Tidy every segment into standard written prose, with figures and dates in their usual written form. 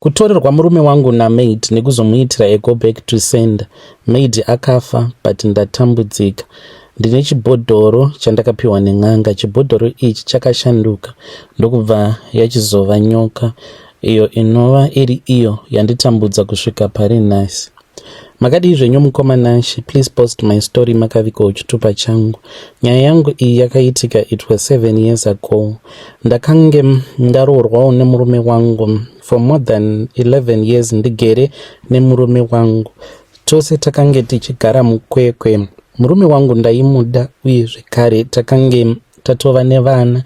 Kutorerwa murume wangu namaid nekuzomuitira a go back to sender. Maid akafa but ndatambudzika. Ndine chibhodhoro chandakapiwa nen'anga. Chibhodhoro ichi chakashanduka ndokubva yachizova nyoka iyo inova iri iyo yanditambudza kusvika pari nhasi. Makadii zvenyu mukoma Nashe, please post my story makavikawo chitupa changu. Nyaya yangu iyi yakaitika it was 7 years ago. Ndakange ndaroorwawo nemurume wangu for more than 11 years ndigere nemurume wangu. Tose takange tichigara muKwekwe. Murume wangu ndaimuda uye zvekare takange tatova nevana.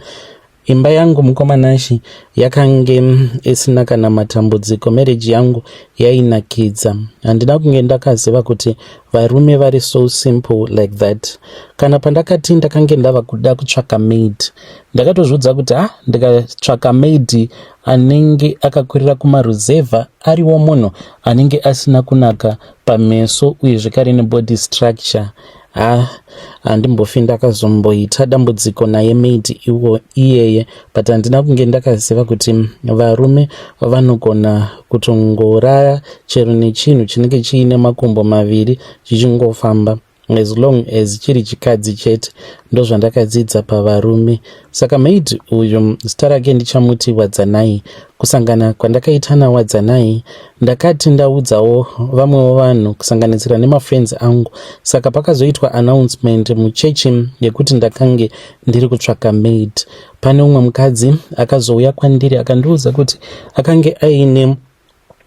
Imba yangu mukoma Nashi yakange isina kana matambudziko, marriage yangu yainakidza. Handina kunge ndakaziva kuti varume vari so simple like that. Kana pandakati ndakange ndava kuda kutsvaka maid, ndakatozviudza kuti ah, ndikatsvaka maid anenge akakurira kumaruzevha ariwo munhu anenge asina kunaka pameso uye zvekare nebody structure, ha, handimbofi ndakazomboita dambudziko naye maid iwo iyeye. But handina kunge ndakaziva kuti varume vanogona kutongorara chero nechinhu chinenge chiine makumbo maviri chichingofamba, as long as chiri chikadzi chete. Ndozvandakadzidza pavarume. Saka maid uyu, zita rake ndichamuti Wadzanai. Kusangana kwandakaita naWadzanai, ndakati ndaudzawo vamwewo vanhu kusanganisira nemafriends angu. Saka pakazoitwa announcement muchechi yekuti ndakange ndiri kutsvaka maid, pane umwe mukadzi akazouya kwandiri akandiudza kuti akange aine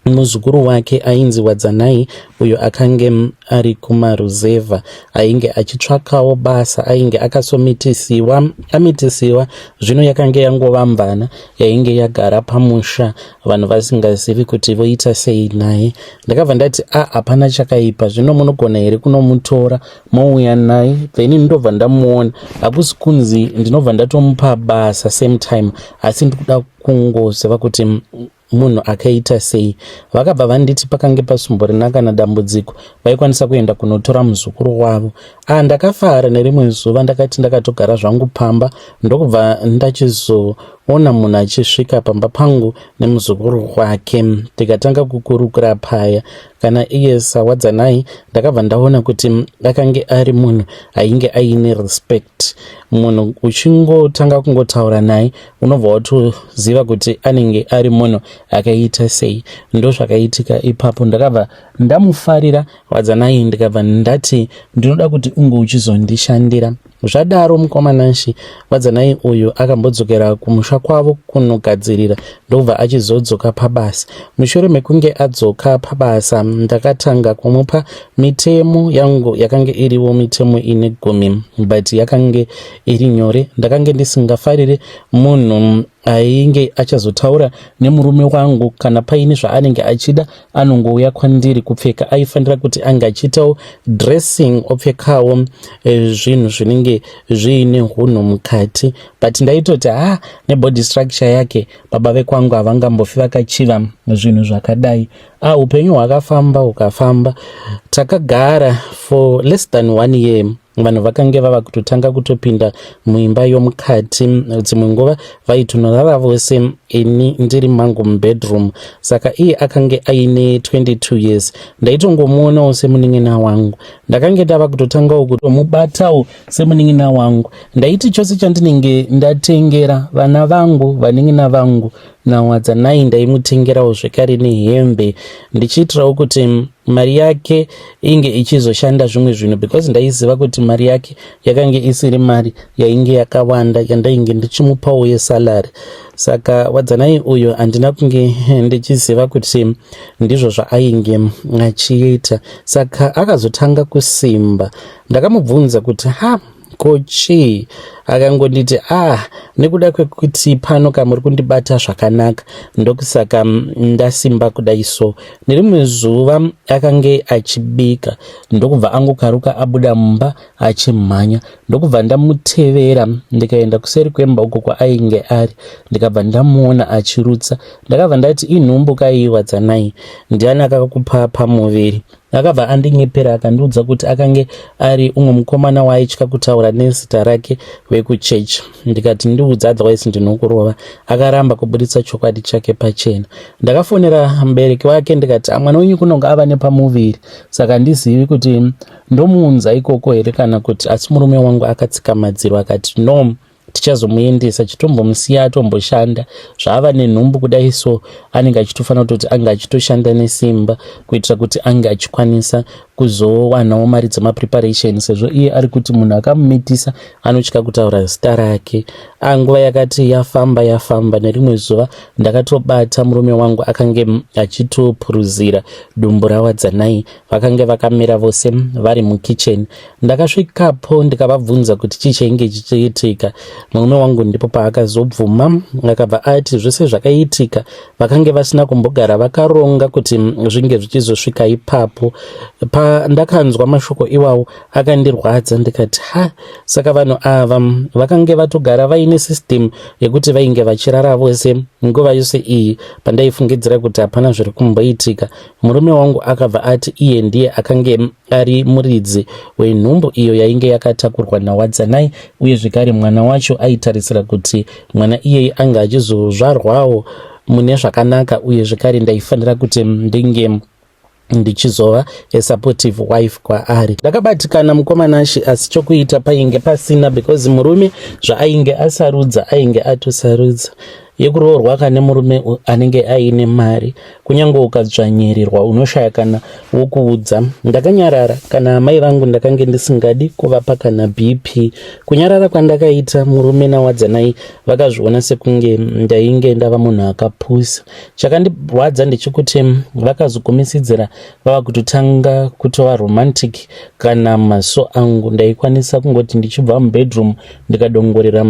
muzukuru wake ainzi Wadzanai, uyo akange ari kumaruzevha, ainge achitsvakawo basa, ainge akasomitisiwa, amitisiwa. Zvino yakange yangova mvana yainge yagara pamusha, vanhu vasingazivi kuti voita sei naye. Ndakabva ndati, "A, hapana chakaipa. Zvino munogona here kunomutora mouya naye? Then ndobva ndamuona. Hakusi kunzi ndinobva ndatomupa basa same time, asi ndikuda kungoziva kuti munhu akaita sei." Vakabva vanditi pakange pasumborina kana dambudziko, vaikwanisa kuenda kunotora muzukuru wavo. A, ndakafara. Nerimwe zuva ndakati ndakatogara zvangu pamba, ndokubva ndachizoona munhu achisvika pamba pangu nemuzukuru wake. Tikatanga kukurukura paya. Kana iye saWadzanai, ndakabva ndaona kuti akange ari munhu ainge aine respect. Munhu uchingotanga kungotaura naye, unobva watoziva kuti anenge ari munhu akaita sei. Ndozvakaitika ipapo. Ndakabva ndamufarira Wadzanai, ndikabva ndati ndinoda kuti unge uchizondishandira. Zvadaro, mukoma Nashi, Wadzanai uyu akambodzokera kumusha kwavo kunogadzirira, ndobva achizodzoka pabasa. Mushure mekunge adzoka pabasa, ndakatanga kumupa mitemo yangu. Yakange iriwo mitemo ine 10, but yakange iri nyore. Ndakange ndisingafariri munhu ainge achazotaura nemurume wangu. Kana paine zvaanenge achida, anongouya kwandiri. Kupfeka, aifanira kuti ange achiitawo dressing, opfekawo zvinhu zvinenge zviine hunhu mukati. But ndaitoti, ha, nebody structure yake, baba vekwangu havangambofi vakachiva zvinhu zvakadai. A, upenyu hwakafamba hukafamba. Takagara for less than one year, vanhu vakange vava kutotanga kutopinda muimba yomukati. Dzimwe nguva vaitonorara vose, ini ndiri mangu mubedroom. Saka iye akange aine 22 years. Ndaitongomuonawo semunin'ina wangu. Ndakange ndava kutotangawo kutomubatawo semunin'ina wangu. Ndaiti chose chandinenge ndatengera vana vangu, vanin'ina vangu naWadzanai, ndaimutengerawo zvekare nehembe, ndichiitirawo kuti mari yake inge ichizoshanda zvimwe zvinhu, because ndaiziva kuti mari yake yakange isiri mari yainge yakawanda yandainge ndichimupawo yesalary. Saka Wadzanai uyo handina kunge ndichiziva kuti ndizvo zvaainge achiita. Saka akazotanga kusimba. Ndakamubvunza kuti, "Ha, ko chii?" Akangonditi, "Ah, nekuda kwekuti pano kamuri kundibata zvakanaka, ndokusaka ndasimba kudai." So nerimwe zuva akange achibika, ndokubva angokaruka abuda mumba achimhanya. Ndokubva ndamutevera, ndikaenda kuseri kwemba uko kwaainge ari, ndikabva ndamuona achirutsa. Ndakabva ndati, "Inhumbu kaiyi, Wadzanai? Ndiani akakupa pamuviri?" Akabva andinyepera akandiudza kuti akange ari umwe mukomana waaitya kutaura nezita rake wekuchechi. Ndikati ndiudza otherwise ndinokurova. Akaramba kubuditsa chokwadi chake pachena. Ndakafonera mubereki wake ndikati ah, mwana wenyu kunonga ava nepamuviri saka handizivi kuti ndomuunza ikoko here kana kuti asi murume wangu akatsika madziro akati no tichazomuendesa chitombomusiya atomboshanda zvaava nenhumbu kudai so anenge achitofanira kutoti ange achitoshanda nesimba kuitira kuti ange achikwanisa kuzowanawo mari dzemapreparation sezvo iye ari kuti munhu akamumitisa anotya kutaura zita rake anguva yakati yafamba yafamba nerimwe zuva ndakatobata murume wangu akange achitopuruzira dumbu rawadzanai vakange vakamira vose vari mukitchen ndakasvikapo ndikavabvunza kuti chii chainge chichiitika murume wangu ndipo paakazobvuma akabva ati zvese zvakaitika vakange vasina kumbogara vakaronga kuti zvinge zvichizosvika ipapo pandakanzwa mashoko iwawo akandirwadza ndikati ha saka vanhu ava vakange vatogara vaine system yekuti vainge vachirara vose nguva yose iyi pandaifungidzira kuti hapana zviri kumboitika murume wangu akabva ati iye ndiye akange ari muridzi wenhumbu iyo yainge yakatakurwa nawadzanai uye zvekare mwana wacho aitarisira kuti mwana iyeye anga achizozvarwawo mune zvakanaka uye zvekare ndaifanira kuti ndinge ndichizova a supportive wife kwaari ndakabatikana mukomanashi asi chokuita painge pasina because murume zvaainge asarudza ainge atosarudza yekuroorwa kane murume anenge aine mari kunyange ukadzvanyirirwa unoshaya kana wokuudza ndakanyarara kana amai vangu ndakange ndisingadi kuvapa kana bp kunyarara kwandakaita murume nawadzanai vakazviona sekunge ndainge ndava munhu akapusa chakandirwadza ndechekuti vakazogumisidzira vava kutotanga kutova romantic kana maso angu ndaikwanisa kungoti ndichibva mubedroom ndikadongorera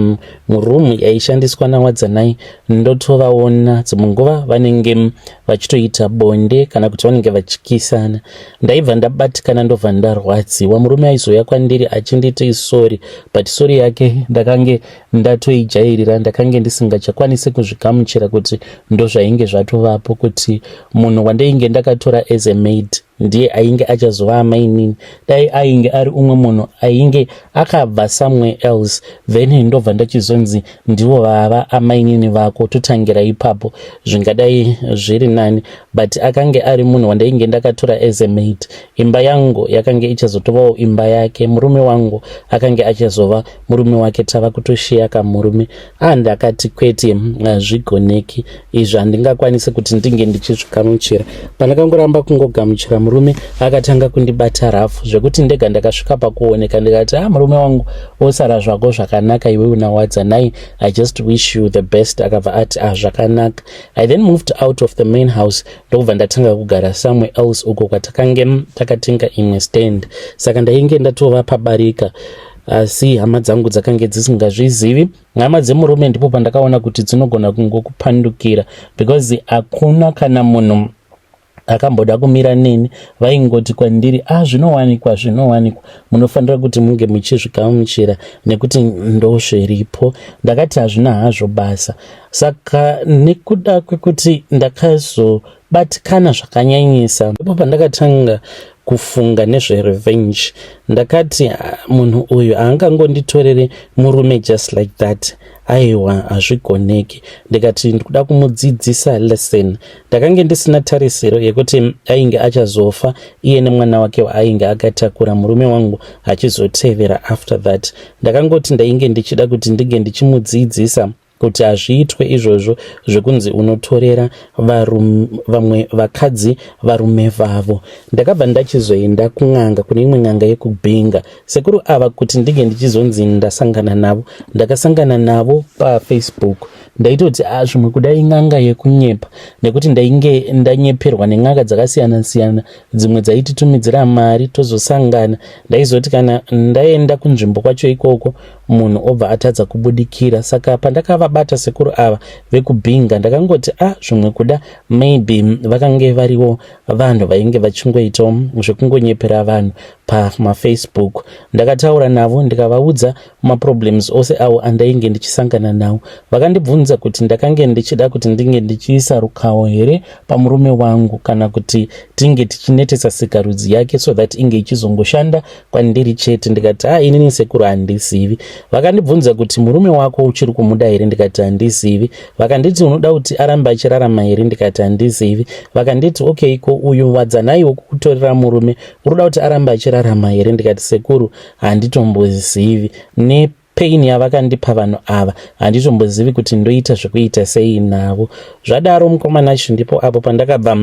muroom yaishandiswa nawadzanai ndotovaona dzimwe nguva vanenge vachitoita bonde kana kuti vanenge vachikisana ndaibva ndabatikana ndobva ndarwadziwa murume aizouya kwandiri achinditi sorry but sorry yake ndakange ndatoijairira ndakange ndisingachakwanisi kuzvigamuchira kuti ndozvainge zvatovapo kuti munhu wandainge ndakatora as a maid ndiye ainge achazova amainini dai ainge ari umwe munhu ainge akabva somewhere else then ndobva ndachizonzi ndivo vava amainini vako totangira ipapo zvingadai zviri nani but akange ari munhu wandainge ndakatora as a maid imba yangu yakange ichazotovawo imba yake murume wangu akange achazova murume wake tava kutoshiya kamurume ah ndakati kwete hazvigoneki izvi handingakwanisi kuti ndinge ndichizvigamuchira pandakangoramba kungogamuchira murume akatanga kundibata rafu zvekuti ndega ndakasvika pakuoneka ndikati ah murume wangu osara zvako zvakanaka iwe unawadzanai i just wish you the best akabva ati ah zvakanaka i then moved out of the main house ndokubva ndatanga kugara somewhere else uko kwatakange takatenga imwe stand saka ndainge ndatova pabarika asi hama dzangu dzakange dzisingazvizivi hama dzemurume ndipo pandakaona kuti dzinogona kungokupandukira because hakuna kana munhu akamboda kumira neni vaingoti kwandiri a ah, zvinowanikwa zvinowanikwa munofanira kuti munge muchizvigamuchira nekuti ndozviripo ndakati hazvina hazvo basa saka nekuda kwekuti ndakazobatikana zvakanyanyisa ndipo pandakatanga kufunga nezverevenge ndakati ah, munhu uyu haangangonditorere murume just like that aiwa hazvigoneki ndikati ndikuda kumudzidzisa lesson ndakange ndisina tarisiro yekuti ainge achazofa iye nemwana wake waainge akatakura murume wangu achizotevera after that ndakangoti ndainge ndichida kuti ndinge ndichimudzidzisa kuti hazviitwe izvozvo zvekunzi unotorera vamwe vakadzi varume vavo ndakabva ndachizoenda kun'anga kune imwe n'anga yekubhinga sekuru ava kuti ndinge ndichizonzi ndasangana navo ndakasangana navo pafacebook ndaitoti a zvimwe kuda in'anga yekunyepa nekuti ndainge ndanyeperwa nen'anga dzakasiyana siyana dzimwe dzaititumidzira mari tozosangana ndaizoti kana ndaenda kunzvimbo kwacho ikoko munhu obva atadza kubudikira saka pandakavabata sekuru ava vekubhinga ndakangoti a ah, zvimwe kuda maybe vakange variwo vanhu vainge vachingoitawo zvekungonyepera vanhu pamafacebook. Ndakataura navo ndikavaudza maproblems ose awo andainge ndichisangana nawo. Vakandibvunza kuti ndakange ndichida kuti ndinge ndichiisa rukawo here pamurume wangu kana kuti tinge tichinetesa sikarudzi yake so that inge ichizongoshanda kwandiri chete. Ndikati, "Ha, inini sekuru handizivi." Vakandibvunza kuti, "Murume wako uchiri kumuda here?" Ndikati, "Handizivi." Vakanditi, "Unoda kuti arambe achirarama here?" Ndikati, "Handizivi." Vakanditi, "Okay, ko uyu Wadzanai wekukutorera murume, uri kuda kuti arambe achirarama here?" Ndikati, "Sekuru, handitombozivi. Nepain yavakandipa vanhu ava, handitombozivi kuti ndoita zvekuita sei navo." Zvadaro, mukomana, ndipo apo pandakabva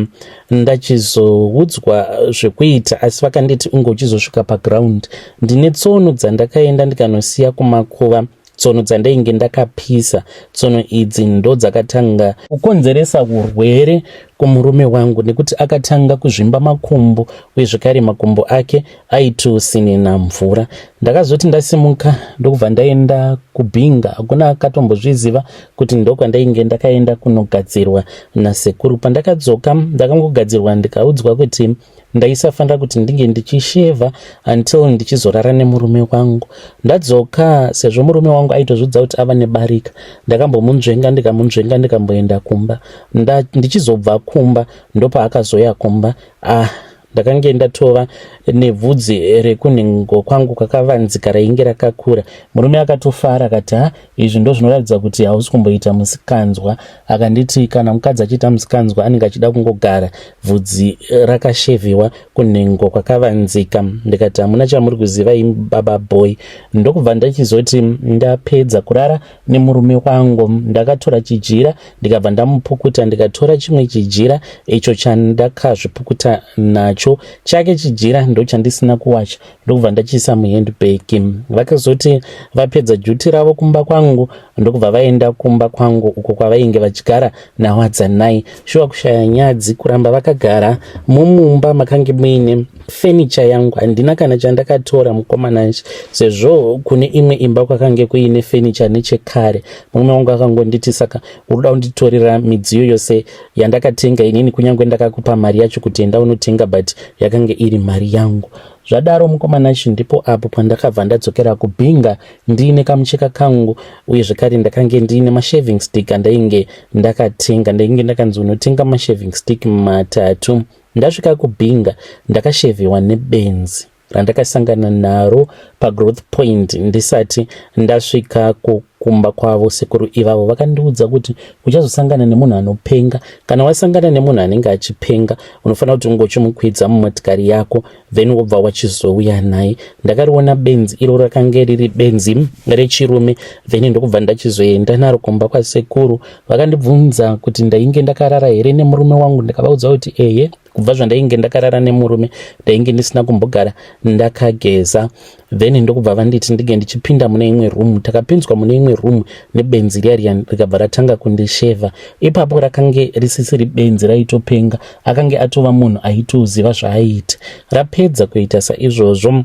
ndachizoudzwa zvekuita, asi vakanditi unge uchizosvika paground. Ndine tsono dzandakaenda ndikanosiya kumakuva, tsono dzandainge ndakapisa. Tsono idzi ndo dzakatanga kukonzeresa urwere kumurume wangu, nekuti akatanga kuzvimba makumbo, uye zvekare makumbo ake aitosinina mvura. Ndakazoti ndasimuka ndokubva ndaenda kuBhinga. Hakuna akatombozviziva kuti ndokwandainge ndakaenda kunogadzirwa nasekuru. Pandakadzoka, ndakangogadzirwa, ndikaudzwa kuti ndaisafanira kuti ndinge ndichishevha until ndichizorara nemurume wangu. Ndadzoka, sezvo murume wangu aitozvidza kuti ava nebarika, ndakambomunzvenga, ndikamunzvenga, ndikamboenda kumba. Ndichizobva kumba, ndopaakazoya kumba. Ah, ndakange ndatova nebvudzi rekunhengo kwangu kwakavanzika, rainge rakakura. Murume akatofara, akati, "Ha, izvi ndo zvinoratidza kuti hausi kumboita musikanzwa." Akanditi kana mukadzi achiita musikanzwa, anenge achida kungogara bvudzi rakashevhiwa kunhengo kwakavanzika. Ndikati, "Hamuna chamuri kuziva imi, baba boy." Ndokubva ndachizoti ndapedza kurara nemurume wangu, ndakatora chijira, ndikabva ndamupukuta, ndikatora chimwe chijira icho chandakazvipukuta nacho. Chake chijira ndo chandisina kuwacha, ndokubva ndachiisa muhandbag. Vakazoti vapedza duty ravo kumba kwangu, ndokubva vaenda kumba kwangu uko kwavainge vachigara naWadzanai. Shuwa, kushaya nyadzi, kuramba vakagara mumumba makange muine fenicha yangu. Handina kana chandakatora, mukomana, sezvo kune imwe imba kwakange kuine fenicha nechekare. Murume wangu akangonditi, "Saka uri kuda kunditorera midziyo yose yandakatenga inini, kunyange ndakakupa mari yacho kuti enda unotenga, but yakange iri mari yangu." Zvadaro, mukomana, ndipo apo pandakabva ndadzokera kuBhinga ndiine kamucheka kangu, uye zvekare ndakange ndiine mashaving stick andainge ndakatenga. Ndainge ndakanzi unotenga mashaving stick matatu. Ndasvika kuBhinga, ndakashevhiwa nebenzi randakasangana naro pagrowth point ndisati ndasvika kukumba kwavo. Sekuru ivavo vakandiudza kuti uchazosangana nemunhu anopenga. Kana wasangana nemunhu anenge achipenga, unofanira kuti ungochimukwidza mumotikari yako, then wobva wachizouya naye. Ndakariona benzi iro, rakange riri benzi rechirume. Then ndokubva ndachizoenda naro kumba kwasekuru. Vakandibvunza kuti ndainge ndakarara here nemurume wangu. Ndikavaudza kuti ehe, kubva zvandainge ndakarara nemurume, ndainge ndisina kumbogara ndakageza. Then ndokubva vanditi ndinge ndichipinda mune imwe room. Takapinzwa mune imwe room nebenzi riya riya, rikabva ratanga kundishevha ipapo. Rakange risisiri benzi raitopenga, akange atova munhu aitoziva zvaaiita. Rapedza kuita saizvozvo,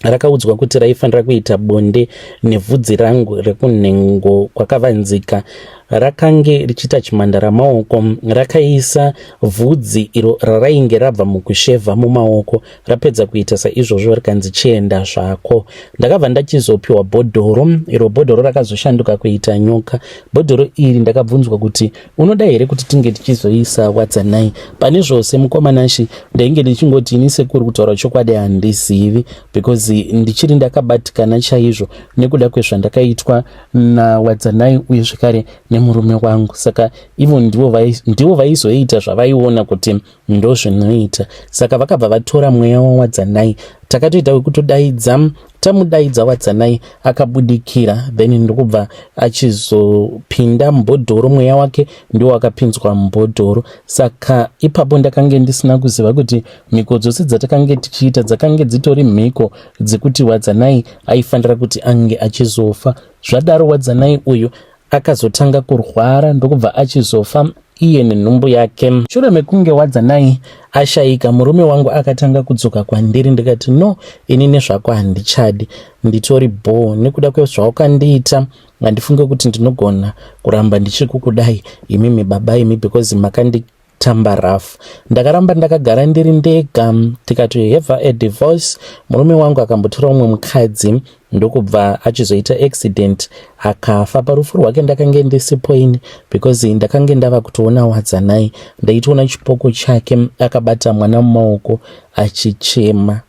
rakaudzwa kuti raifanira kuita bonde nevhudzi rangu rekunhengo kwakavanzika. Rakange richiita chimanda ramaoko, rakaisa vhudzi iro rarainge rabva mukushevha mumaoko. Rapedza kuita saizvozvo, rikanzi, "Chienda zvako." Ndakabva ndachizopiwa bhodhoro. Iro bhodhoro rakazoshanduka kuita nyoka. Bhodhoro iri, ndakabvunzwa kuti, "Unoda here kuti tinge tichizoisa Wadzanai pane zvose?" Mukomanashi, ndainge ndichingoti, "Ini sekuru, kutaura chokwadi handizivi, because ndichiri ndakabatikana chaizvo nekuda kwezvandakaitwa naWadzanai uye zvekare nemurume wangu." Saka ivo ndivo vaizoita zvavaiona kuti ndozvinoita. Saka vakabva vatora mweya waWadzanai. Takatoita wekutodaidza. Tamudaidza, Wadzanai akabudikira, then ndokubva achizopinda mubhodhoro. Mweya wake ndiwo wakapinzwa mubhodhoro. Saka ipapo ndakange ndisina kuziva kuti mhiko dzose dzatakange tichiita dzakange dzitori mhiko dzekuti Wadzanai aifanira kuti ange achizofa. Zvadaro, Wadzanai uyu akazotanga kurwara, ndokubva achizofa iye nenhumbu yake. Shure mekunge Wadzanai ashayika, murume wangu akatanga kudzoka kwandiri. Ndikati, "No, ini nezvako handichadi, nditori bho nekuda kwezvawakandiita. Handifunge kuti ndinogona kuramba ndichikukudai imimi baba imi, because makandi kutamba rough. Ndakaramba ndakagara ndiri ndega tikati have a divorce. Murume wangu akambotora umwe mukadzi ndokubva achizoita accident akafa. Parufu rwake ndakange ndisipo ini because ndakange ndava kutoona Wadzanai. Ndaitoona chipoko chake akabata mwana mumaoko achichema.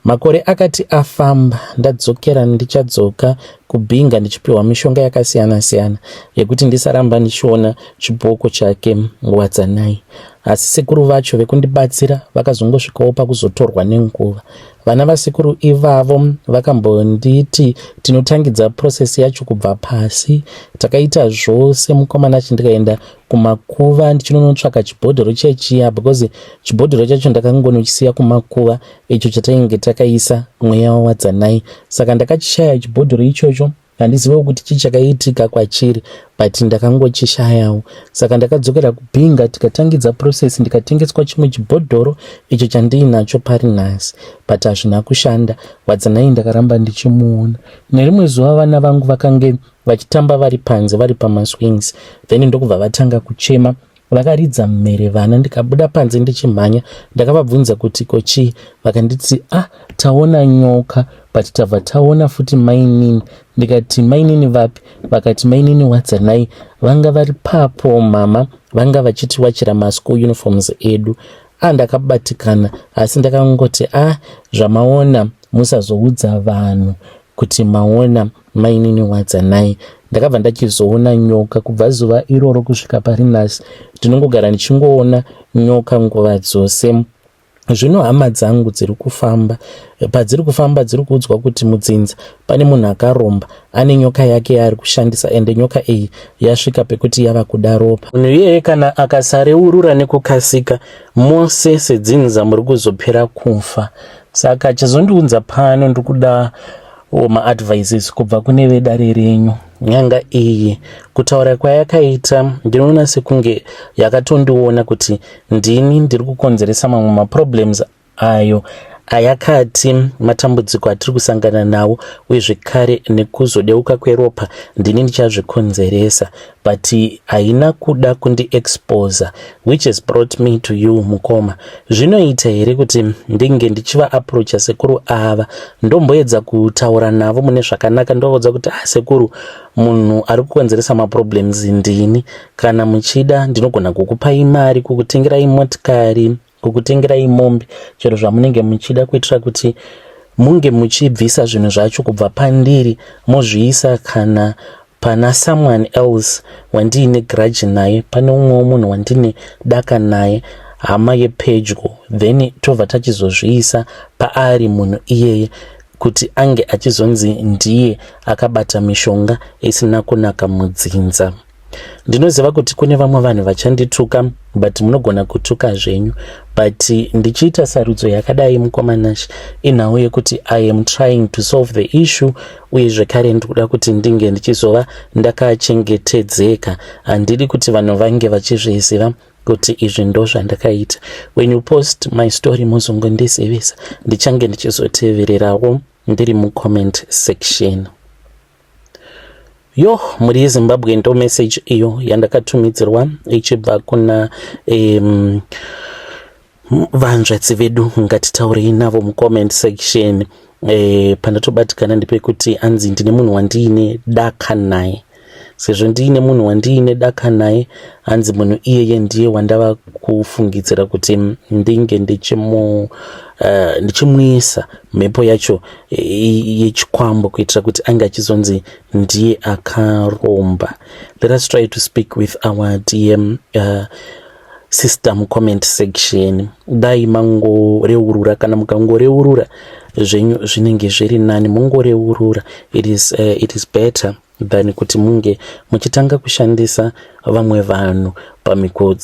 Makore akati afamba ndadzokera ndichadzoka kuBinga ndichipiwa mishonga yakasiyana siyana yekuti ndisaramba ndichiona chipoko chake Wadzanai. Asi sekuru vacho vekundibatsira vakazongosvikawo pakuzotorwa nenguva. Vana vasekuru ivavo vakambonditi tinotangidza process yacho kubva pasi. Takaita zvose mukomana achi ndikaenda kumakuva ndichinonotsvaka chibhodhoro chechiya because chibhodhoro chacho ndakangonochisiya kumakuva icho chatainge takaisa mweya waWadzanai. Saka ndakachishaya chibhodhoro ichocho. Handizivewo kuti chii chakaitika kwachiri but ndakangochishayawo. Saka ndakadzokera kuBinga tikatangidza process ndikatengeswa chimwe chibhodhoro icho chandiinacho pari nhasi but hazvina kushanda. Wadzanai ndakaramba ndichimuona. Nerimwe zuva vana vangu vakange vachitamba vari panze vari pamaswings then ndokubva vatanga kuchema. Vakaridza mhere vana ndikabuda panze ndichimhanya. Ndakavabvunza kuti ko chii, vakanditi ah taona nyoka but tabva taona futi mainini. Ndikati mainini vapi? Vakati mainini Wadzanai vanga vari papo mama vanga vachitiwachira maschool uniforms edu. Ah ndakabatikana asi ndakangoti ah zvamaona musazoudza vanhu kuti maona mainini Wadzanai. Ndakabva ndachizoona nyoka kubva zuva iroro kusvika pari nhasi. Ndinongogara ndichingoona nyoka nguva dzose. Zvino hama dzangu dziri kufamba, padziri kufamba dziri kuudzwa kuti mudzinza pane munhu akaromba ane nyoka yake yaari kushandisa ende nyoka iyi yasvika pekuti yava kuda ropa. Munhu iyeye kana akasareurura nekukasika mose sedzinza muri kuzopera kufa. Saka chazondiunza pano ndiri kuda maadvices kubva kune vedare renyu. Nyanga iyi kutaura kwayakaita ndinoona sekunge yakatondiona kuti ndini ndiri kukonzeresa mamwe maproblems ayo ayakati matambudziko atiri kusangana nawo uye zvekare nekuzodeuka kweropa ndini ndichazvikonzeresa but haina kuda kundiexposa which has brought me to you mukoma. Zvinoita here kuti ndinge ndichivaapproacha sekuru ava ndomboedza kutaura navo mune zvakanaka ndovaudza kuti ah sekuru munhu ari kukonzeresa maproblems ndini, kana muchida ndinogona kukupai mari, kukutengerai motikari, kukutengerai mombe, chero zvamunenge muchida kuitira kuti munge muchibvisa zvinhu zvacho kubva pandiri mozviisa kana pana someone else wandiine grudge naye, pane umwewo munhu wandine daka naye, hama yepedyo, then tobva tachizozviisa paari munhu iyeye kuti ange achizonzi ndiye akabata mishonga isina kunaka mudzinza. Ndinoziva kuti kune vamwe vanhu vachandituka but munogona kutuka zvenyu but ndichiita sarudzo yakadai mukoma Nash inhau yekuti I am trying to solve the issue uye zvekare ndikuda kuti ndinge ndichizova ndakachengetedzeka. Handidi kuti vanhu vange vachizviziva kuti izvi ndo zvandakaita. When you post my story muzongondizivisa, ndichange ndichizotevererawo ndiri mucomment section. Yo mhuri yeZimbabwe, ndo message iyo yandakatumidzirwa ichibva kuna vanzvadzi vedu. Ngatitaurei navo mucomment section. Pandatobatikana ndepekuti anzi ndine munhu wandiine daka naye. Sezvo ndiine munhu wandiine daka naye, hanzi munhu iyeye ndiye wandava kufungidzira kuti ndinge ndichimuisa mhepo yacho yechikwambo kuitira kuti ange achizonzi ndiye akaromba. Let us try to speak with our DM sister comment section. Dai mangoreurura, kana mukangoreurura zvenyu zvinenge zviri nani, mungoreurura. It is better than kuti munge muchitanga kushandisa vamwe vanhu pamiko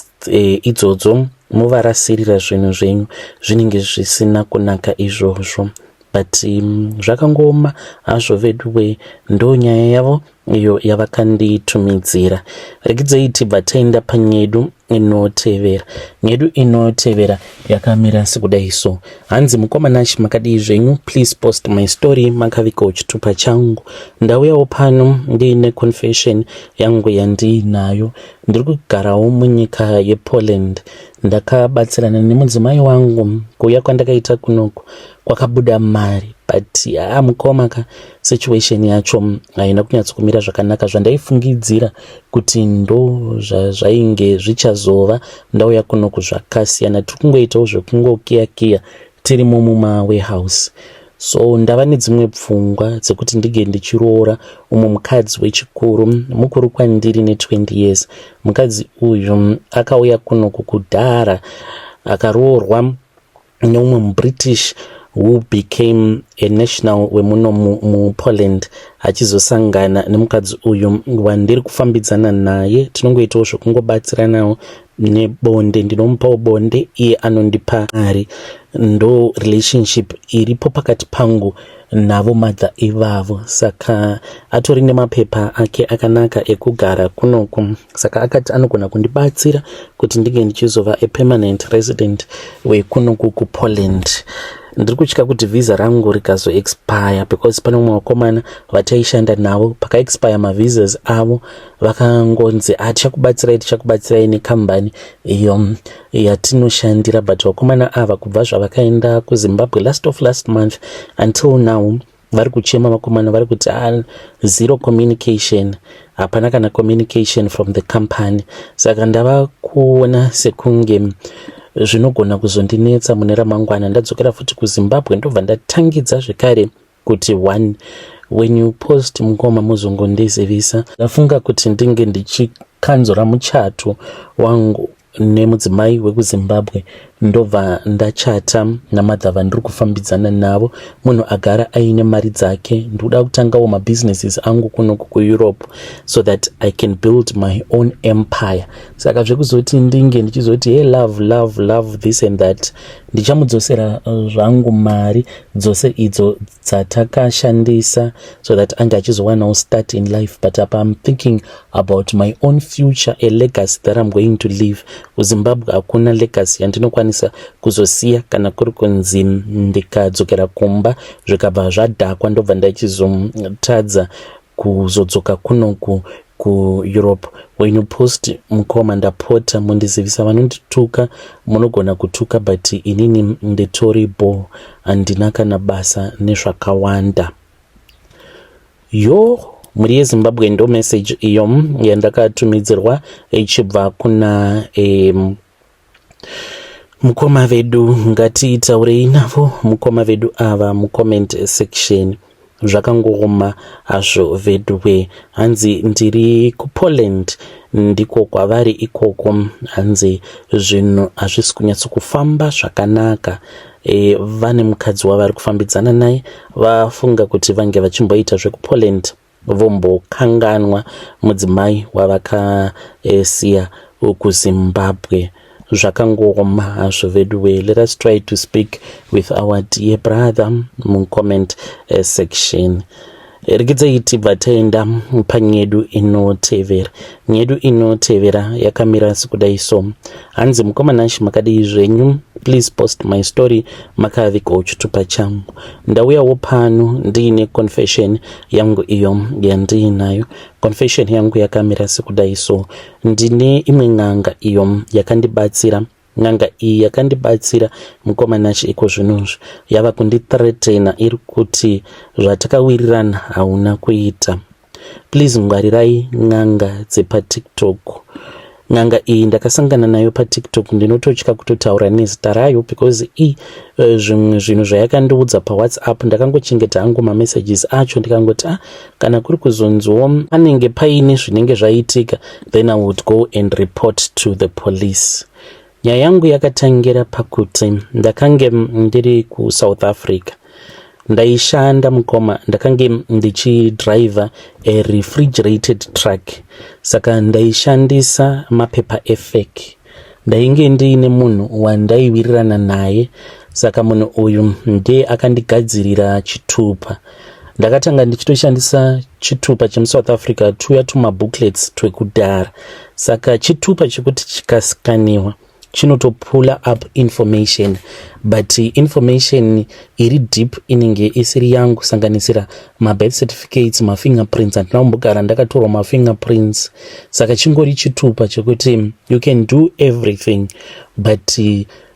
idzodzo muvarasirira zvinhu zvenyu, zvinenge zvisina kunaka izvozvo. But zvakangooma hazvo veduwe. Ndo nyaya yavo iyo yavakanditumidzira. Regidzei tibva taenda panyedu. Inotevera nyedu inotevera yakamira sekudai so. Hanzi, "Mukoma Nashi, makadii zvenyu? Please post my story, makavigawo chitupa changu. Ndauyawo pano ndiine confession yangu yandiinayo. Ndiri kugarawo munyika yePoland. Ndakabatsirana nemudzimai wangu. Kuuya kwandakaita kunoku kwakabuda mari, but haa, mukoma ka, situation yacho haina kunyatsokumira zvakanaka zvandaifungidzira kuti ndo zvazvainge zvichazova. Ndauya kunoku zvakasiyana. Tiri kungoitawo zvekungokiyakiya tirimo mumawarehouse. So ndava nedzimwe pfungwa dzekuti ndige ndichiroora umwe mukadzi wechikuru, mukuru kwandiri ne20 years. Mukadzi uyu akauya kunoku kudhara, akaroorwa neumwe muBritish who became a national wemuno muPoland, achizosangana nemukadzi uyu wandiri kufambidzana naye. Tinongoitawo zvekungobatsiranawo nebonde. Ndinomupawo bonde, iye anondipa mari. Ndo relationship iripo pakati pangu navo madha ivavo. Saka atori nemapepa ake akanaka ekugara kunoku, saka akati anogona kundibatsira kuti ndinge ndichizova a permanent resident wekunoku kuPoland. Ndiri kutya kuti vhisa rangu rikazoexpire, because pane umwe vakomana vataishanda navo, pakaexpire mavisas avo vakangonzi, 'Ah, tichakubatsirai, tichakubatsirai nekambani iyo yatinoshandira.' But vakomana ava, kubva zvavakaenda kuZimbabwe last of last month until now, vari kuchema. Vakomana vari kuti, ah, zero communication, hapana kana communication from the company. Saka ndava kuona sekunge zvinogona kuzondinetsa mune ramangwana. Ndadzokera futi kuZimbabwe, ndobva ndatangidza zvekare kuti one. When you post, mukoma, muzongondizivisa. Ndafunga kuti ndinge ndichikanzura muchato wangu nemudzimai wekuZimbabwe, ndobva ndachata namadha vandiri kufambidzana navo, munhu agara aine mari dzake. Ndikuda kutangawo mabusinesses angu kunoku kuEurope so that I can build my own empire. Saka zvekuzoti ndinge ndichizoti, 'Hey, love, love, love, this and that,' ndichamudzosera zvangu mari dzose idzo dzatakashandisa so that ange achizowanawo start in life. But apa I'm thinking about my own future, a legacy that I'm going to leave. KuZimbabwe hakuna legacy yandinokwanisa kuzosiya. Kana kuri kunzi ndikadzokera kumba zvikabva zvadhakwa, ndobva ndachizotadza kuzodzoka kunoku kuEurope. When you post, mukoma, ndapota mundizivisa. Vanondituka munogona kutuka, but inini nditori bo, handina kana basa nezvakawanda." Yo, mhuri yeZimbabwe, ndo message iyo yandakatumidzirwa ichibva kuna mukoma vedu. Ngatitaurei navo mukoma vedu ava mucomment section. Zvakangooma hazvo veduwe. Hanzi, "Ndiri kuPoland." Ndiko kwavari ikoko. Hanzi zvinhu hazvisi kunyatsokufamba zvakanaka. Vane mukadzi wavari kufambidzana naye. Vafunga kuti vange vachimboita zvekuPoland, vombokanganwa mudzimai wavakasiya kuZimbabwe. Zvakangooma hazvo veduwe. Let us try to speak with our dear brother mucomment section. Rekidzai tibva taenda panyedu inotevera. Nyedu inotevera yakamira sekudai so. Hanzi, "Mukoma Nashi, makadii zvenyu? Please post my story, makavigawo chitupa changu. Ndauyawo pano ndiine confession yangu iyo yandiinayo. Confession yangu yakamira sekudai so. Ndine imwe n'anga iyo yakandibatsira. N'anga iyi yakandibatsira, mukoma Nashi, iko zvinozvi yava kundithreatena, iri kuti zvatakawirirana hauna kuita. Please ngwarirai n'anga dzepaTikTok. N'anga iyi ndakasangana nayo paTikTok. Ndinototya kutotaura nezita rayo because i zvimwe zvinhu zvayakandiudza paWhatsApp, ndakangochengeta hangu mamessages acho. Ndikangoti, ah, kana kuri kuzonziwo panenge paine zvinenge zvaitika, then I would go and report to the police. Nyaya yangu yakatangira pakuti ndakange ndiri kuSouth Africa, ndaishanda, mukoma. Ndakange ndichidriver a refrigerated truck, saka ndaishandisa mapepa efake. Ndainge ndiine munhu wandaiwirirana naye, saka munhu uyu ndiye akandigadzirira chitupa. Ndakatanga ndichitoshandisa chitupa chemuSouth Africa, tuya tumabooklets twekudhara. Saka chitupa chekuti chikaskaniwa chinotopulla up information, but information iri deep inenge isiri yangu, kusanganisira mabirth certificates, mafingerprints. Handina kumbogara ndakatorwa mafingerprints. Saka chingori chitupa chekuti you can do everything, but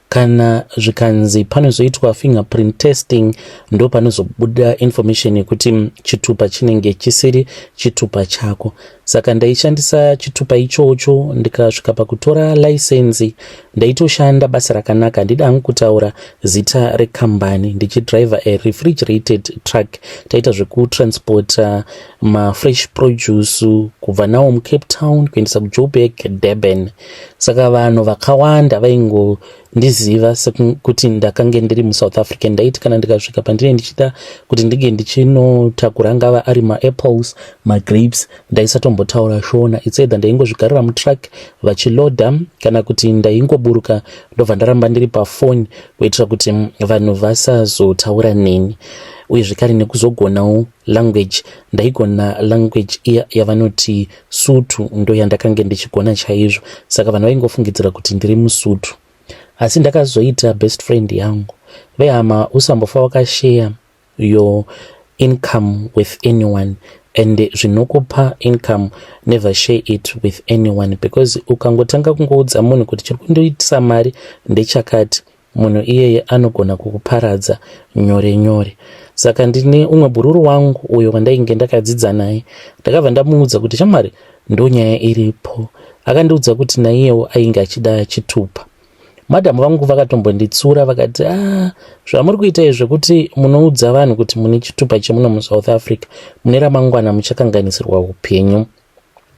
kana zvikanzi panozoitwa fingerprint testing, ndo panozobuda information yekuti chitupa chinenge chisiri chitupa chako. Saka ndaishandisa chitupa ichocho ndikasvika pakutora license. Ndaitoshanda basa rakanaka, handida hangu kutaura zita rekambani, ndichidriver a refrigerated truck. Taita zvekutransporta mafresh produce kubva nawo muCape Town kuendesa kuJoburg, Durban. Saka vanhu vakawanda vaingondiziva sekuti ndakange ndiri muSouth African. Ndaiti kana ndikasvika pandinenge ndichida kuti ndinge ndichinotakura, angava ari maapples, magrapes, ndaisatombotaura Shona. It's either ndaingozvigarira mutruck vachiloda, kana kuti ndaingoburuka ndobva ndaramba ndiri pafoni kuitira kuti vanhu vasazotaura neni. Uye zvekare nekuzogonawo language, ndaigona language iya yavanoti Sutu, ndo yandakange ndichigona chaizvo. Saka vanhu vaingofungidzira kuti ndiri muSutu. Asi ndakazoita best friend yangu. Vehama, usambofa wakashare your income with anyone, and zvinokupa income, never share it with anyone, because ukangotanga kungoudza munhu kuti chiri kundoitisa mari ndechakati, munhu iyeye anogona kukuparadza nyore nyore. Saka ndine umwe bhururu wangu uyo wandainge ndakadzidza naye. Ndakabva ndamuudza kuti, "Shamwari, ndonyaya iripo." Akandiudza kuti naiyewo ainge achida chitupa. Madhamu vangu vakatombonditsura, vakati, "A ah, zvamuri kuita izvi zvekuti munoudza vanhu kuti mune chitupa chemuno muSouth Africa, mune ramangwana muchakanganisirwa upenyu."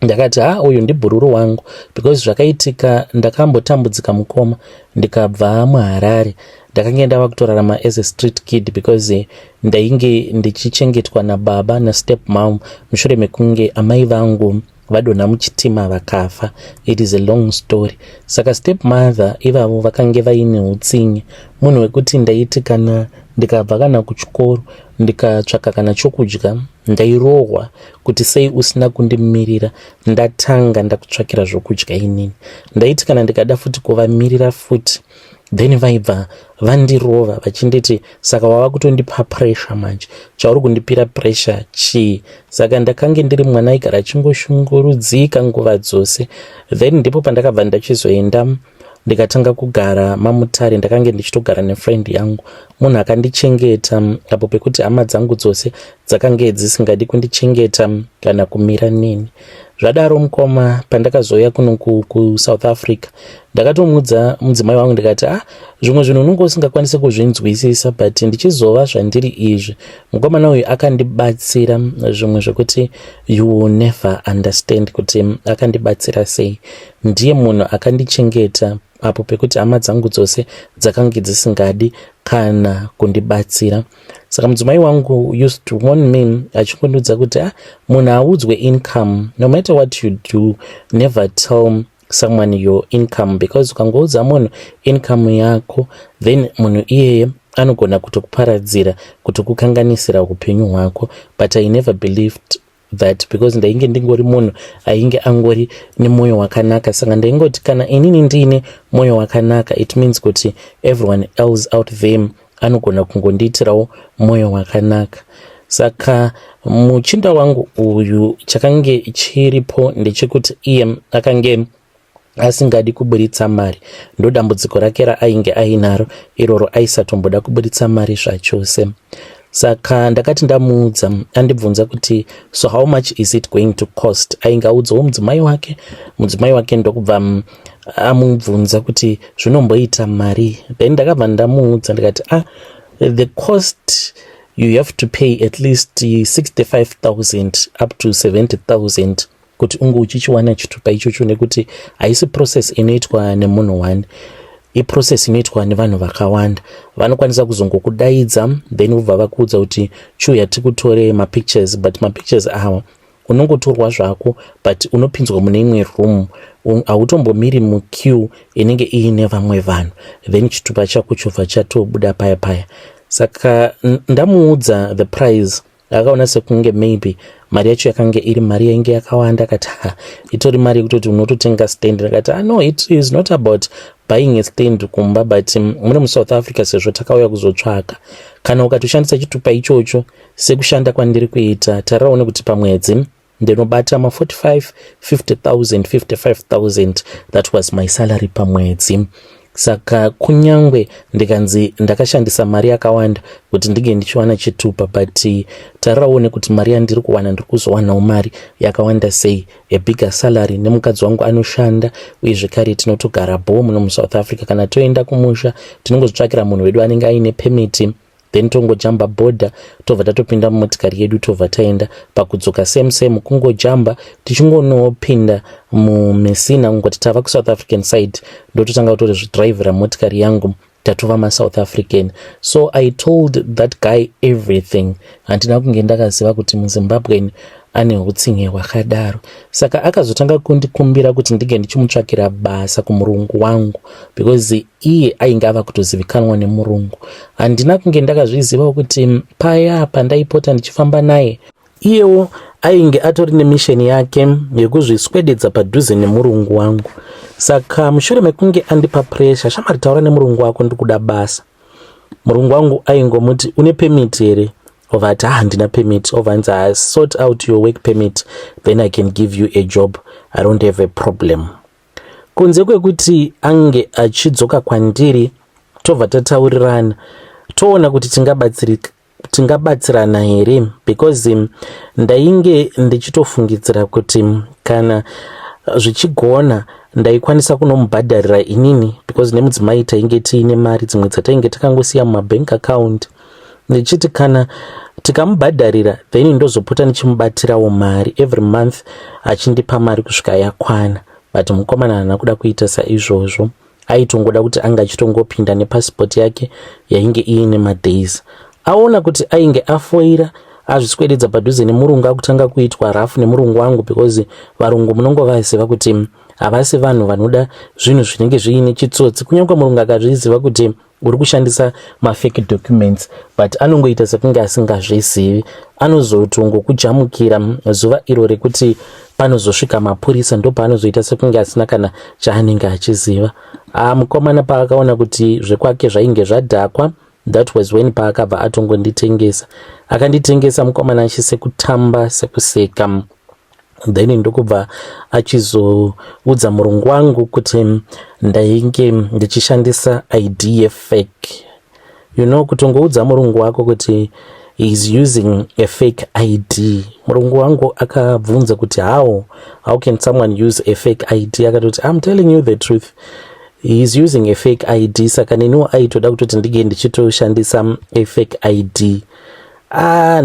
Ndakati, "Ha, uyu ndibhururu wangu," because zvakaitika, ndakambotambudzika mukoma, ndikabva muHarare. Ndakange ndava kutorarama as a street kid because ndainge ndichichengetwa nababa nastep mom mushure mekunge amai vangu vadonha muchitima vakafa. It is a long story. Saka step mother ivavo vakange vaine utsinye, munhu wekuti ndaiti kana ndikabva kana kuchikoro ndikatsvaka kana chokudya, ndairohwa kuti, "Sei usina kundimirira ndatanga ndakutsvakira zvokudya inini?" Ndaiti kana ndikada futi kuvamirira futi, then vaibva vandirova vachinditi, "Saka wava kutondipa pressure manje, chauri kundipira pressure chii?" Saka ndakange ndiri mwana aigara achingoshungurudzika nguva dzose. Then ndipo pandakabva ndachizoenda ndikatanga kugara maMutare. Ndakange ndichitogara nefriend yangu, munhu akandichengeta apo pekuti hama dzangu dzose dzakange dzisingadi kundichengeta kana kumira neni. Zvadaro mukoma, pandakazouya kuno kuSouth Africa, ndakatomuudza mudzimai wangu ndikati, "Ah, zvimwe zvinhu unonge usingakwanisi kuzvinzwisisa, but ndichizova zvandiri izvi, mukomana uyu akandibatsira zvimwe zvekuti you will never understand kuti akandibatsira sei. Ndiye munhu akandichengeta apo pekuti hama dzangu dzose dzakange dzisingadi kana kundibatsira." Saka mudzimai wangu used to warn me achingondiudza kuti, "Ah, munhu audzwe income. No matter what you do, never tell someone your income, because ukangoudza munhu income yako, then munhu iyeye anogona kutokuparadzira, kutokukanganisira upenyu hwako." But I never believed that because ndainge ndingori munhu ainge angori nemwoyo wakanaka. Saka ndaingoti kana inini ndiine mwoyo wakanaka, it means kuti everyone else out there anogona kungondiitirawo mwoyo wakanaka. Saka muchinda wangu uyu, chakange chiripo ndechekuti iye akange asingadi kuburitsa mari. Ndo dambudziko rake raainge ainaro iroro, aisatomboda kuburitsa mari zvachose. Saka ndakati ndamuudza, andibvunza kuti, "So how much is it going to cost?" Ainge audzawo mudzimai wake. Mudzimai wake ndokubva amubvunza kuti zvinomboita mari. Then ndakabva ndamuudza ndikati, "Ah, the cost, you have to pay at least 65,000 up to 70,000 kuti unge uchichiwana chitupa ichocho, nekuti haisi process inoitwa nemunhu one, iprocess inoitwa nevanhu vakawanda. Vanokwanisa kuzongokudaidza, then vobva vakuudza kuti chiuya tikutore mapictures, but mapictures awa unongotorwa zvako, but unopinzwa mune imwe room, hautombomiri muqueue inenge iine vamwe vanhu, then chitupa chako chobva chatobuda paya paya." Saka ndamuudza the price. Akaona sekunge maybe mari yacho yakange iri mari yainge yakawanda. Akati, "Ha, itori mari yekutoti unototenga stand." Ndakati, "Ah, no, it is not about buying a stand kumba, but muno muSouth Africa, sezvo takauya kuzotsvaka, kana ukatoshandisa chitupa ichocho sekushanda kwandiri kuita, tariraone kuti pamwedzi ndinobata ma45, 50,000, 55,000. That was my salary pamwedzi. Saka kunyangwe ndikanzi ndakashandisa mari yakawanda kuti ndinge ndichiwana chitupa, but tariraone kuti mari yandiri kuwana, ndiri kuzowanawo mari yakawanda sei, a bigger salary, nemukadzi wangu anoshanda, uye zvekare tinotogara bho muno muSouth Africa. Kana toenda kumusha, tinongozvitsvakira munhu wedu anenge aine permit, then tongojamba bhodha, tobva tatopinda mumotikari yedu, tobva taenda. Pakudzoka, same same, kungojamba tichingonopinda muMessina, kungoti tava kuSouth African side, ndototanga kutozvidhiraivhira motikari yangu, tatova maSouth African. So I told that guy everything. Handina kunge ndakaziva kuti muZimbabwen ane utsinye hwakadaro. Saka akazotanga kundikumbira kuti ndinge ndichimutsvakira basa kumurungu wangu, because iye ainge ava kutozivikanwa nemurungu. Handina kunge ndakazvizivawo kuti paya pandaipota ndichifamba naye, iyewo ainge atori nemission yake yekuzviswededza padhuze nemurungu wangu. Saka mushure mekunge andipa pressure, "Shamwari, taura nemurungu wako, ndikuda basa," murungu wangu aingomuti, "Une permit here?" Obva ati, "Ah, handina permit." Obva anzi, "Ah, sort out your work permit, then I can give you a job. I don't have a problem." Kunze kwekuti ange achidzoka kwandiri, tobva tataurirana, toona kuti tingabatsirana here, because ndainge ndichitofungidzira kuti kana zvichigona ndaikwanisa kunomubhadharira inini, because nemudzimai tainge tiine mari dzimwe dzatainge takangosiya mumabank account, ndichiti kana tikamubhadharira, then ndozopota ndichimubatirawo mari every month, achindipa mari kusvika yakwana. But mukomana haana kuda kuita saizvozvo. Aitongoda kuti anga achitongopinda nepasipoti yake yainge iine madays. Aona kuti ainge afoira, azviswededza padhuze nemurungu, akutanga kuitwa rafu nemurungu wangu, because varungu munongovaziva kuti havasi vanhu vanoda zvinhu zvinenge zviine chitsotsi. Kunyange murungu akazviziva kuti uri kushandisa mafake documents, but anongoita sekunge asingazvizivi. Anozotongokujamukira zuva iro rekuti panozosvika mapurisa, ndopaanozoita sekunge asina kana chaanenge achiziva. Mukomana paakaona kuti zvekwake zvainge zvadhakwa, that was when paakabva atongonditengesa. Akanditengesa mukomana achisekutamba sekuseka, then ndokubva achizoudza murungu wangu kuti ndainge ndichishandisa ID yefake. Kutongoudza murungu wako kuti he is using a fake ID. Murungu wangu akabvunza kuti, How can someone use a fake ID?" Akatoti, "I'm telling you the truth, he is using a fake ID." Saka neniwo aitoda kutoti ndinge ndichitoshandisa a fake ID. Ah,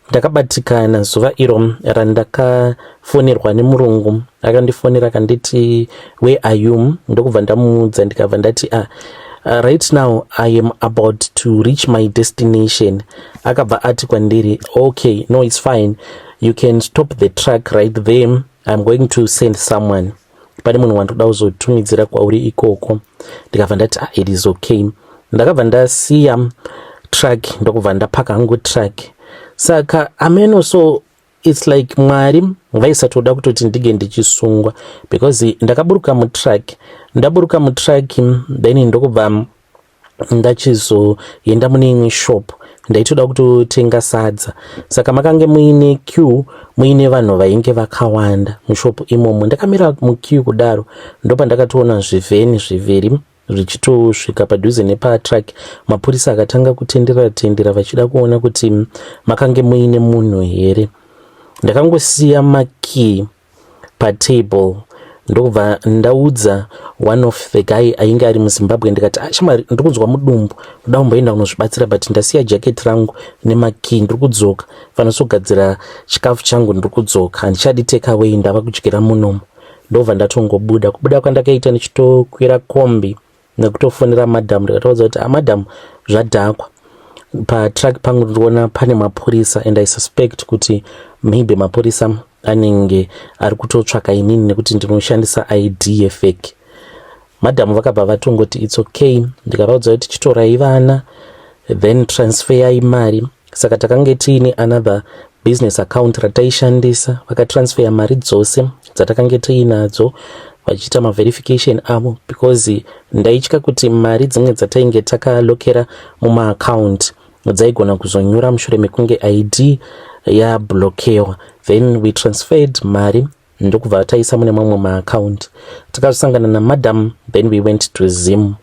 ndakabatikana zuva iro randakafonerwa nemurungu. Akandifonera akanditi, "Where are you?" Ndokubva ndamuudza, ndikabva ndati, "Ah, right now I am about to reach my destination." Akabva ati kwandiri, "Okay, no, it's fine, you can stop the truck right there. I'm going to send someone, pane munhu wandoda kuzotumidzira kwauri ikoko." Ndikabva ndati, "Ah, it is okay." Ndakabva ndasiya truck, ndokubva ndapaka hangu truck. Saka ameno, so it's like Mwari vaisatoda kutoti ndinge ndichisungwa, because ndakaburuka mutruck. Ndaburuka mutruck, then ndokubva ndachizoenda mune imwe shop. Ndaitoda kutotenga sadza, saka makange muine queue, muine vanhu vainge vakawanda mushop imomo. Ndakamira muqueue kudaro, ndopandakatoona zvivheni zviviri zvichitosvika padhuze nepatruck. Mapurisa akatanga kutendera tendera vachida kuona kuti makange muine munhu here. Ndakangosiya makey patable, ndokubva ndaudza one of the guy ainge ari muZimbabwe, ndikati, "Shamwari, ndiri kunzwa mudumbu, ndoda kumboenda kunozvibatsira, but ndasiya jaketi rangu nemakey. Ndiri kudzoka, fanosogadzira chikafu changu, ndiri kudzoka, handichadi take away, ndava kudyira munomo." Ndobva ndatongobuda. Kubuda kwandakaita, ndichitokwira kombi nekutofonera madhamu, ndikataudza kuti, "Amadhamu, zvadhakwa, patruck pangu ndiriona pane mapurisa, and I suspect kuti maybe mapurisa anenge ari kutotsvaka inini nekuti ndinoshandisa ID yefake." Madhamu vakabva vatongoti, "It's okay." Ndikavaudza kuti, "Chitorai vana, then transferai mari." Saka takange tiine another business account rataishandisa. Vakatransfera mari dzose dzatakange tiinadzo vachiita maverification avo, because ndaitya kuti mari dzimwe dzatainge takalokera mumaaccount dzaigona kuzonyura mushure mekunge ID yablokewa. Then we transferred mari, ndokubva taisa mune mamwe maaccount. Takazosangana namadam, then we went to Zim.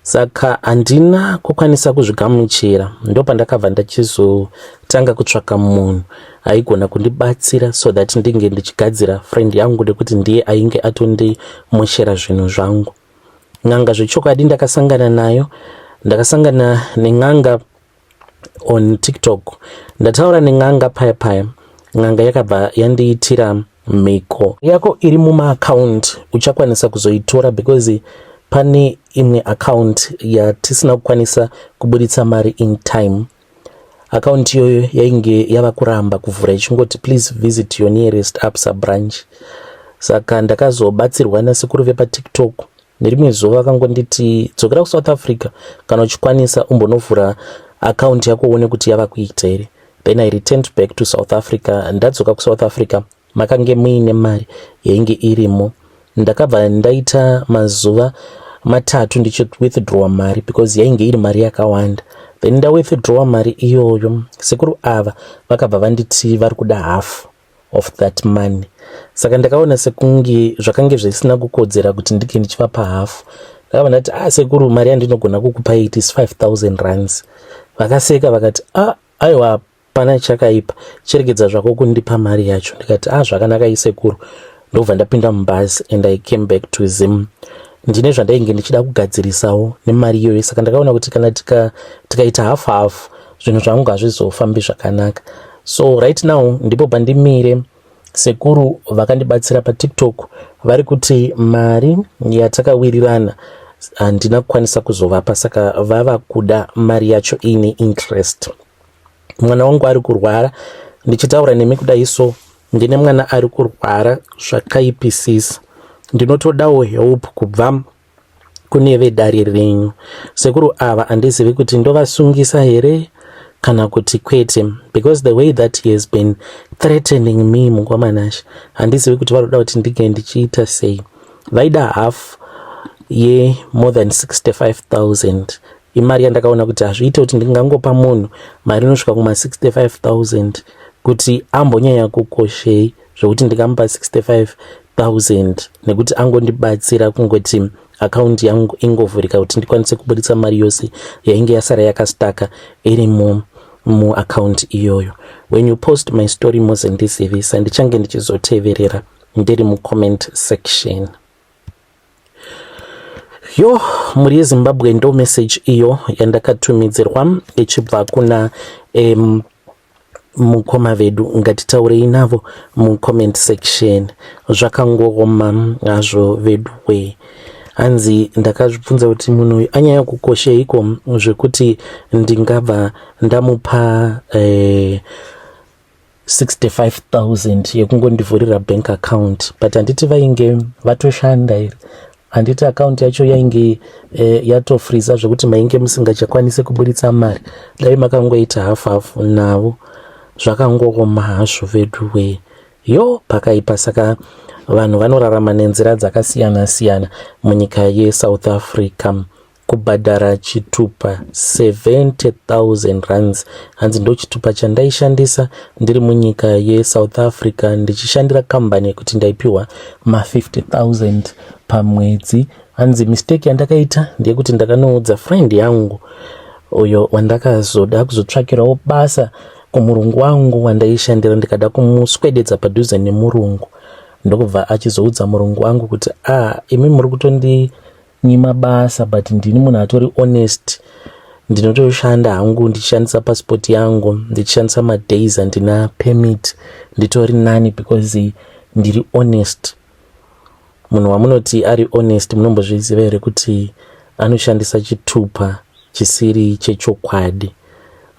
Saka handina kukwanisa kuzvigamuchira. Ndopandakabva ndachizotanga kutsvaka munhu aigona kundibatsira so that ndinge ndichigadzira friend yangu, nekuti ndiye ainge atondimoshera zvinhu zvangu. N'anga zvechokwadi ndakasangana nayo. Ndakasangana nen'anga on TikTok. Ndataura nen'anga paya paya, n'anga yakabva yandiitira mhiko yako iri mumaaccount, uchakwanisa kuzoitora because pane imwe account yatisina kukwanisa kubuditsa mari in time. Account iyoyo yainge yava kuramba kuvhura, ichingoti, "Please visit your nearest Absa branch." Saka ndakazobatsirwa nasekuru vepaTikTok. Nerimwe zuva vakangonditi, "Dzokera kuSouth Africa kana uchikwanisa, umbonovhura account yako uone kuti yava kuita here." Then I returned back to South Africa. Ndadzoka kuSouth Africa, makange muine mari yainge irimo. Ndakabva ndaita mazuva 3 ndichiwithdrawa mari because yainge iri mari yakawanda. Then ndawithdrawa mari iyoyo, sekuru ava vakabva vanditi vari kuda half of that money. Saka ndakaona sekunge zvakange zvisina kukodzera kuti ndinge ndichivapa half. Ndakabva ndati, "Ah, sekuru, mari yandinogona kukupai, it is 5000 rands." Vakaseka vakati, "Ah, aiwa, pana chakaipa, chiregedza zvako kundipa mari yacho." Ndikati, "Ah, zvakanaka isekuru." Ndobva ndapinda mubhazi and I came back to Zim. Ndine zvandainge ndichida kugadzirisawo nemari iyoyo. Saka ndakaona kuti kana tikaita half half, zvinhu zvangu hazvizofambi zvakanaka. So right now ndipo pandimire. Sekuru vakandibatsira paTikTok vari kuti mari yatakawirirana handina kukwanisa kuzovapa, saka vava kuda mari yacho iine interest. Mwana wangu ari kurwara. Ndichitaura nemi kudai so, ndine mwana ari kurwara zvakaipisisa. Ndinotodawo help kubva kune vedare renyu. Sekuru ava handizivi kuti ndovasungisa here kana kuti kwete, because the way that he has been threatening me, mukwamanashe, handizivi kuti vari kuda kuti ndinge ndichiita sei. Vaida half yemore than 65 000. Imari yandakaona kuti hazviite kuti ndingangopa munhu mari inosvika kuma65 000 kuti ambonyanya kukoshei zvokuti ndingamupa 65 000 nekuti angondibatsira kungoti account yangu ingovhurika kuti ndikwanise kubuditsa mari yose yainge yasara yakastaka iri muaccount iyoyo. When you post my story, mozondizivisa. Ndichange ndichizoteverera ndiri mucomment section. Yo, mhuri yeZimbabwe, ndo message iyo yandakatumidzirwa ichibva kuna mukoma vedu. Ngatitaurei navo mucomment section. Zvakangoma hazvo vedu we. Hanzi ndakazvibvunza kuti munhu uyu anyanya kukosheiko zvekuti ndingabva ndamupa 65 000 yekungondivhurira bank account? But handiti vainge vatoshanda here? Handiti account yacho yainge yatofriza zvekuti mainge musingachakwanisi kuburitsa mari? Dai makangoita hafu hafu navo. Zvakangooma hazvo vedu we. Yo, pakaipa. Saka vanhu vanorarama nenzira dzakasiyana siyana munyika yeSouth Africa. Kubhadhara chitupa 70 000 rands. Hanzi ndo chitupa chandaishandisa ndiri munyika yeSouth Africa ndichishandira kambani yekuti ndaipiwa ma50 000 pamwedzi. Hanzi mistake yandakaita ndeyekuti ndakanoudza friend yangu uyo wandakazoda kuzotsvakirawo basa kumurungu wangu wandaishandira. Ndikada kumuswededza padhuze nemurungu, ndokubva achizoudza murungu wangu kuti, "Ah, imi muri kutondinyima basa, but ndini munhu atori honest. Ndinotoshanda hangu ndichishandisa passport yangu, ndichishandisa madays handina permit. Nditori nani because ndiri honest." Munhu wamunoti ari honest, munombozviziva here kuti anoshandisa chitupa chisiri chechokwadi?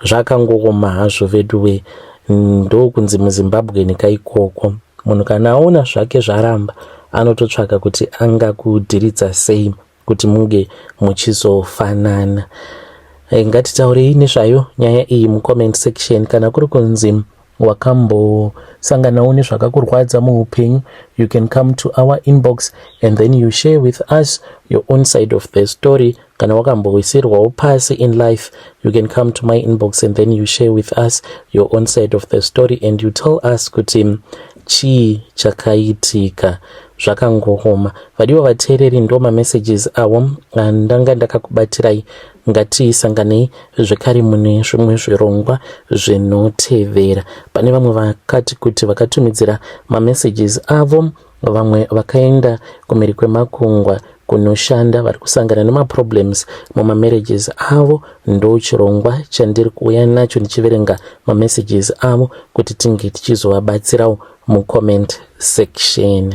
Zvakangooma hazvo veduwe. Ndokunzi muZimbabwe nekaikoko, munhu kana aona zvake zvaramba, anototsvaka kuti angakudhiridza sei kuti munge muchizofanana. Ngatitaurei nezvayo nyaya iyi mucomment section. Kana kuri kunzi wakambosanganawo nezvakakurwadza muupenyu, you can come to our inbox and then you share with us your own side of the story. Kana wakambowisirwawo pasi in life, you can come to my inbox and then you share with us your own side of the story and you tell us kuti chii chakaitika. Zvakangooma. Vadiwa vateereri, ndo mamessages avo andanga ndakakubatirai. Ngatisanganei zvekare mune zvimwe zvirongwa zvinotevera. Pane vamwe vakati kuti vakatumidzira mamessages avo, vamwe vakaenda kumhiri kwemakungwa kunoshanda, vari kusangana nemaproblems mumamarriages avo. Ndo chirongwa chandiri kuuya nacho, ndichiverenga mamessages avo kuti tinge tichizovabatsirawo mucomment section.